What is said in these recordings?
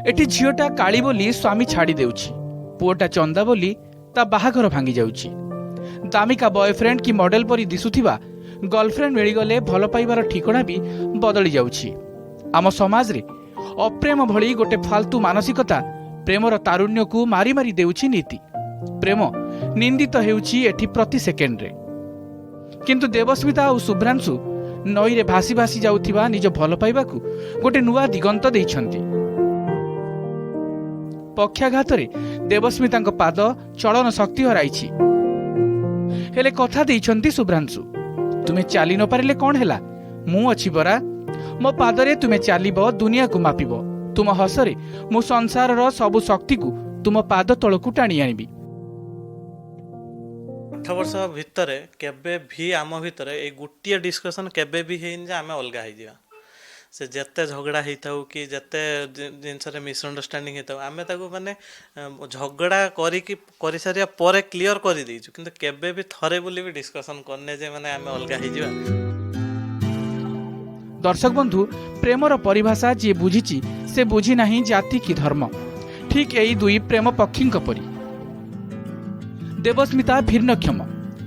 ଏଠି ଝିଅଟା କାଳି ବୋଲି ସ୍ୱାମୀ ଛାଡ଼ି ଦେଉଛି, ପୁଅଟା ଚନ୍ଦା ବୋଲି ତା ବାହାଘର ଭାଙ୍ଗି ଯାଉଛି। ଦାମିକା ବୟଫ୍ରେଣ୍ଡ କି ମଡେଲ ପରି ଦିଶୁଥିବା ଗର୍ଲଫ୍ରେଣ୍ଡ ମିଳିଗଲେ ଭଲ ପାଇବାର ଠିକଣା ବି ବଦଳି ଯାଉଛି। ଆମ ସମାଜରେ ଅପ୍ରେମ ଭଳି ଗୋଟେ ଫାଲତୁ ମାନସିକତା ପ୍ରେମର ତାରୁଣ୍ୟକୁ ମାରି ମାରି ଦେଉଛି ନୀତି। ପ୍ରେମ ନିନ୍ଦିତ ହେଉଛି ଏଠି ପ୍ରତି ସେକେଣ୍ଡରେ। କିନ୍ତୁ ଦେବସ୍ମିତା ଆଉ ଶୁଭ୍ରାଂଶୁ ନଈରେ ଭାସି ଭାସି ଯାଉଥିବା ନିଜ ଭଲ ପାଇବାକୁ ଗୋଟେ ନୂଆ ଦିଗନ୍ତ ଦେଇଛନ୍ତି। ପକ୍ଷାଘାତରେ ଦେବସ୍ମିତାଙ୍କ ପାଦ ଚଳନ ଶକ୍ତି ହରାଇଛି। ହେଲେ କଥା ଦେଇଛନ୍ତି ଶୁଭ୍ରାଂଶୁ, ତୁମେ ଚାଲି ନ ପାରିଲେ କ'ଣ ହେଲା, ମୁଁ ଅଛି ପରା। ମୋ ପାଦରେ ତୁମେ ଚାଲିବ, ଦୁନିଆକୁ ମାପିବ। ତୁମ ହସରେ ମୁଁ ସଂସାରର ସବୁ ଶକ୍ତିକୁ ତୁମ ପାଦ ତଳକୁ ଟାଣି ଆଣିବି। 8 ବର୍ଷ ଭିତରେ କେବେ ବି ଆମ ଭିତରେ ଏଇ ଗୋଟିଏ ଡିସ୍କସନ୍ କେବେ ବି ହେଇନି ଯେ ଆମେ ଅଲଗା ହେଇଯିବା। ସେ ଯେତେ ଝଗଡ଼ା ହେଇଥାଉ କି ଯେତେ ଜିନିଷରେ ମିସ୍ଅଣ୍ଡରଷ୍ଟାଣ୍ଡିଂ ହେଇଥାଉ, ଆମେ ତାକୁ ମାନେ ଝଗଡ଼ା କରିକି କରିସାରିବା ପରେ କ୍ଲିଅର କରିଦେଇଛୁ। କିନ୍ତୁ କେବେ ବି ଥରେ ବୋଲି ବି ଡିସ୍କସନ୍ କରିନେ ଯେ ମାନେ ଆମେ ଅଲଗା ହେଇଯିବା। ଦର୍ଶକ ବନ୍ଧୁ, ପ୍ରେମର ପରିଭାଷା ଯିଏ ବୁଝିଛି, ସେ ବୁଝି ନାହିଁ ଜାତି କି ଧର୍ମ। ଠିକ୍ ଏଇ ଦୁଇ ପ୍ରେମ ପକ୍ଷୀଙ୍କ ପରି। ଦେବସ୍ମିତା ଭିନ୍ନକ୍ଷମ।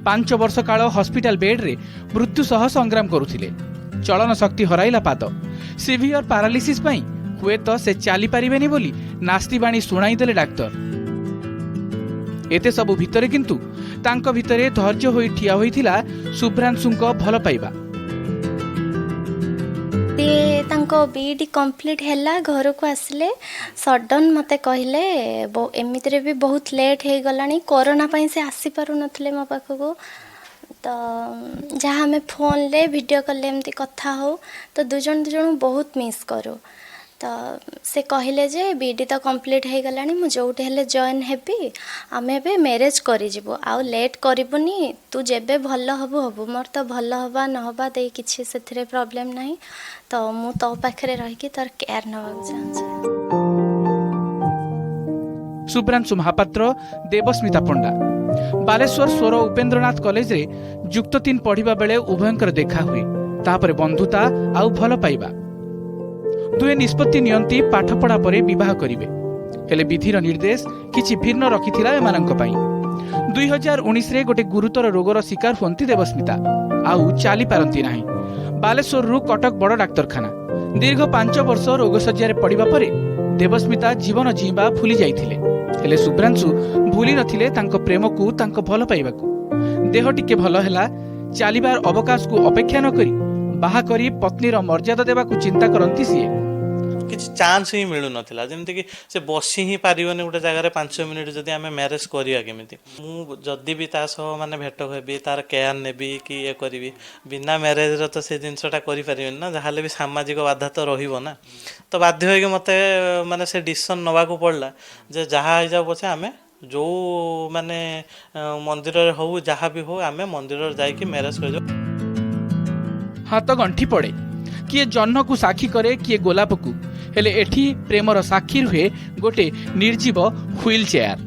5 ବର୍ଷ କାଳ ହସ୍ପିଟାଲ ବେଡ୍ରେ ମୃତ୍ୟୁ ସହ ସଂଗ୍ରାମ କରୁଥିଲେ। ଚଳନ ଶକ୍ତି ହରାଇଲା ପାଦ। ସିଭିୟର ପାରାଲିସିସ୍ ପାଇଁ ହୁଏତ ସେ ଚାଲିପାରିବେନି ବୋଲି ନାସ୍ତିବାଣୀ ଶୁଣାଇଦେଲେ ଡାକ୍ତର। ଏତେ ସବୁ ଭିତରେ କିନ୍ତୁ ତାଙ୍କ ଭିତରେ ଧୈର୍ଯ୍ୟ ହୋଇ ଠିଆ ହୋଇଥିଲା ଶୁଭ୍ରାଂଶୁଙ୍କ ଭଲ ପାଇବା। ସିଏ ତାଙ୍କ ବିଇଡ଼ି କମ୍ପ୍ଲିଟ୍ ହେଲା, ଘରକୁ ଆସିଲେ, ସଡ଼ନ୍ ମୋତେ କହିଲେ, ଏମିତିରେ ବି ବହୁତ ଲେଟ୍ ହେଇଗଲାଣି, କରୋନା ପାଇଁ ସେ ଆସିପାରୁନଥିଲେ ମୋ ପାଖକୁ। ତ ଯାହା ଆମେ ଫୋନ୍ରେ ଭିଡ଼ିଓ କଲ୍ରେ ଏମିତି କଥା ହଉ, ତ ଦୁଇ ଜଣ ଦୁଇ ଜଣଙ୍କୁ ବହୁତ ମିସ୍ କରୁ। ତ ସେ କହିଲେ ଯେ ବିଇଡ଼ି ତ କମ୍ପ୍ଲିଟ୍ ହେଇଗଲାଣି, ମୁଁ ଯେଉଁଠି ହେଲେ ଜଏନ୍ ହେବି, ଆମେ ଏବେ ମ୍ୟାରେଜ୍ କରିଯିବୁ, ଆଉ ଲେଟ୍ କରିବୁନି। ତୁ ଯେବେ ଭଲ ହବୁ ହବୁ, ମୋର ତ ଭଲ ହେବା ନ ହେବା ଦେଇ କିଛି ସେଥିରେ ପ୍ରୋବ୍ଲେମ୍ ନାହିଁ। ତ ମୁଁ ତୋ ପାଖରେ ରହିକି ତୋର କେୟାର ନେବାକୁ ଚାହୁଁଛି। ଶୁଭ୍ରାଂଶୁ ମହାପାତ୍ର, ଦେବସ୍ମିତା ପଣ୍ଡା। ବାଲେଶ୍ୱର ସ୍ୱର ଉପେନ୍ଦ୍ରନାଥ କଲେଜରେ ଯୁକ୍ତ 3 ପଢ଼ିବା ବେଳେ ଉଭୟଙ୍କର ଦେଖା ହୁଏ। ତାପରେ ବନ୍ଧୁତା ଆଉ ଭଲ ପାଇବା। ଦୁହେଁ ନିଷ୍ପତ୍ତି ନିଅନ୍ତି, ପାଠପଢ଼ା ପରେ ବିବାହ କରିବେ। ହେଲେ ବିଧିର ନିର୍ଦ୍ଦେଶ କିଛି ଭିନ୍ନ ରଖିଥିଲା ଏମାନଙ୍କ ପାଇଁ। 2019ରେ ଗୋଟେ ଗୁରୁତର ରୋଗର ଶିକାର ହୁଅନ୍ତି ଦେବସ୍ମିତା, ଆଉ ଚାଲିପାରନ୍ତି ନାହିଁ। ବାଲେଶ୍ୱରରୁ କଟକ ବଡ଼ ଡାକ୍ତରଖାନା। ଦୀର୍ଘ 5 ବର୍ଷ ରୋଗଶଯ୍ୟାରେ ପଡ଼ିବା ପରେ ଦେବସ୍ମିତା ଜୀବନ ଜିଇଁବା ଭୁଲି ଯାଇଥିଲେ। ହେଲେ ଶୁଭ୍ରାଂଶୁ ଭୁଲି ନଥିଲେ ତାଙ୍କ ପ୍ରେମକୁ, ତାଙ୍କ ଭଲ ପାଇବାକୁ। ଦେହ ଟିକେ ଭଲ ହେଲା, ଚାଲିବାର ଅବକାଶକୁ ଅପେକ୍ଷା ନ କରି ବାହା କରି ପତ୍ନୀର ମର୍ଯ୍ୟାଦା ଦେବାକୁ ଚିନ୍ତା କରନ୍ତି ସିଏ। କିଛି ଚାନ୍ସ ହିଁ ମିଳୁନଥିଲା। ଯେମିତିକି ସେ ବସି ହିଁ ପାରିବନି ଗୋଟେ ଜାଗାରେ 5 ମିନିଟ୍। ଯଦି ଆମେ ମ୍ୟାରେଜ୍ କରିବା କେମିତି? ମୁଁ ଯଦି ବି ତା ସହ ମାନେ ଭେଟ ହେବି, ତାର କେୟାର ନେବି କି ଇଏ କରିବି, ବିନା ମ୍ୟାରେଜ୍ର ତ ସେ ଜିନିଷଟା କରିପାରିବେନି ନା। ଯାହାହେଲେ ବି ସାମାଜିକ ବାଧା ତ ରହିବ ନା। ତ ବାଧ୍ୟ ହୋଇକି ମୋତେ ମାନେ ସେ ଡିସିସନ୍ ନେବାକୁ ପଡ଼ିଲା ଯେ ଯାହା ହେଇଯାଉ ପଛେ, ଆମେ ଯେଉଁ ମାନେ ମନ୍ଦିରରେ ହଉ, ଯାହା ବି ହଉ, ଆମେ ମନ୍ଦିରରେ ଯାଇକି ମ୍ୟାରେଜ୍ କରିଯିବୁ। ହାତ ଗଣ୍ଠି ପଡ଼େ। କିଏ ଜହ୍ନକୁ ସାକ୍ଷୀ କରେ, କିଏ ଗୋଲାପକୁ। ହେଲେ ଏଠି ପ୍ରେମର ସାକ୍ଷୀ ରୁହେ ଗୋଟେ ନିର୍ଜୀବ ହ୍ୱିଲ୍ ଚେୟାର।